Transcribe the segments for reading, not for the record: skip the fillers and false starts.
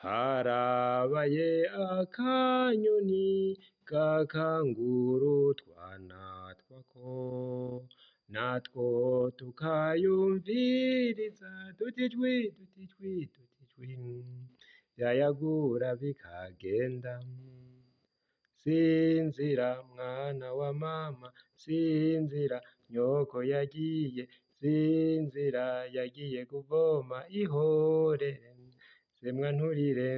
Harabaye akanyoni kakangura utwana twako, natwo tukayumviriza tuti jwi tuti jwi tuti jwi, vyayagura bikagenda. Sinzira mwana wa mama, sinzira nyoko yagiye, sinzira yagiye kuvoma, ihorere semwa nturire.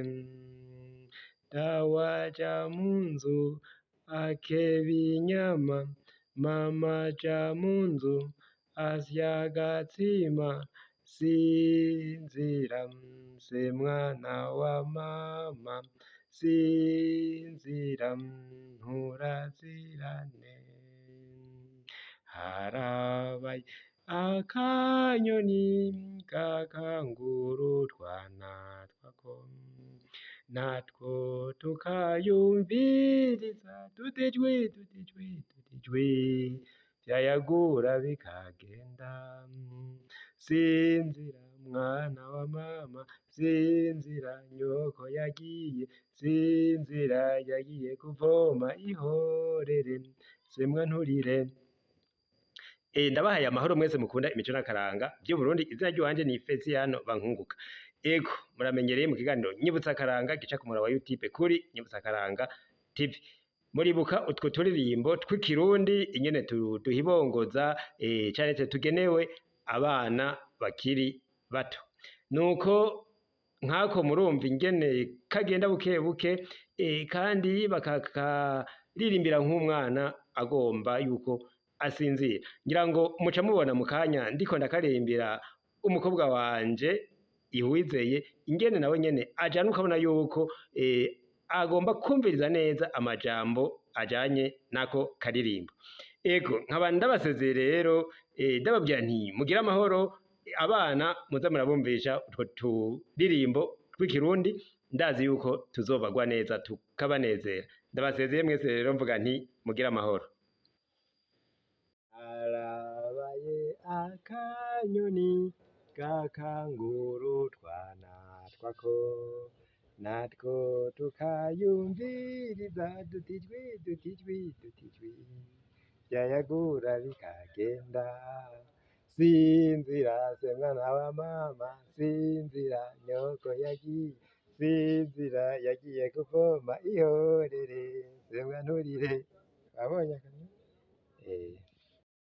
Dawe aja mu nzu akeba inyama, mama aja mu nzu asya agatsima, sinzira se mwana wa mama, sinzira nturazirane. Harabaye akanyoni kakangura utwana twako, natwo tukayumviriza tuti jwi tuti jwi tuti jwi, vyayagura bikagenda. Sinzira mwana wa mama, sinzira nyoko yagiye, sinzira yagiye kuvoma, ihorere semwa nturire. Ndabahaye amahoro mwese mukunda imico n'akaranga vy'Uburundi. Izina ry'iwanje ni Feziyano Bankunguka. Ego, muramenyereye mu kiganiro Nyibutsa Akaranga gica ku muhora wa YouTube kuri Nyibutsa Akaranga TV. Muribuka utwo turirimbo tw'ikirundi ingene duhibongoza, cane cane tugenewe abana bakiri bato. Nuko nkako murumva ingene kagenda buke buke, kandi bakakaririmbira nk'umwana agomba yuko asinzira. Ngira ngo muca mubona mu kanya ndiko ndakaririmbira umukobwa wanje Iwizeye, ingene nawe nyene ajana ukabona yuko agomba kumviriza neza amajambo ajanye nako karirimbo. Ego, nkaba ndabasezeye rero, ndababwira nti mugire amahoro, abana muze murabumvisha utwo turirimbo tw'ikirundi, ndazi yuko tuzobagwa neza tukabanezera. Ndabasezeye mwese rero mvuga nti mugire amahoro. Harabaye akanyoni kakangura utwana twako, natwo tukayumviriza duti jwi duti jwi duti jwi, vyayagura bikagenda. Sinzira se mwana wa mama, sinzira nyoko yagiye, sinzira yagiye kuvoma, ihorere semwa nturire. Wabonye akanyoni?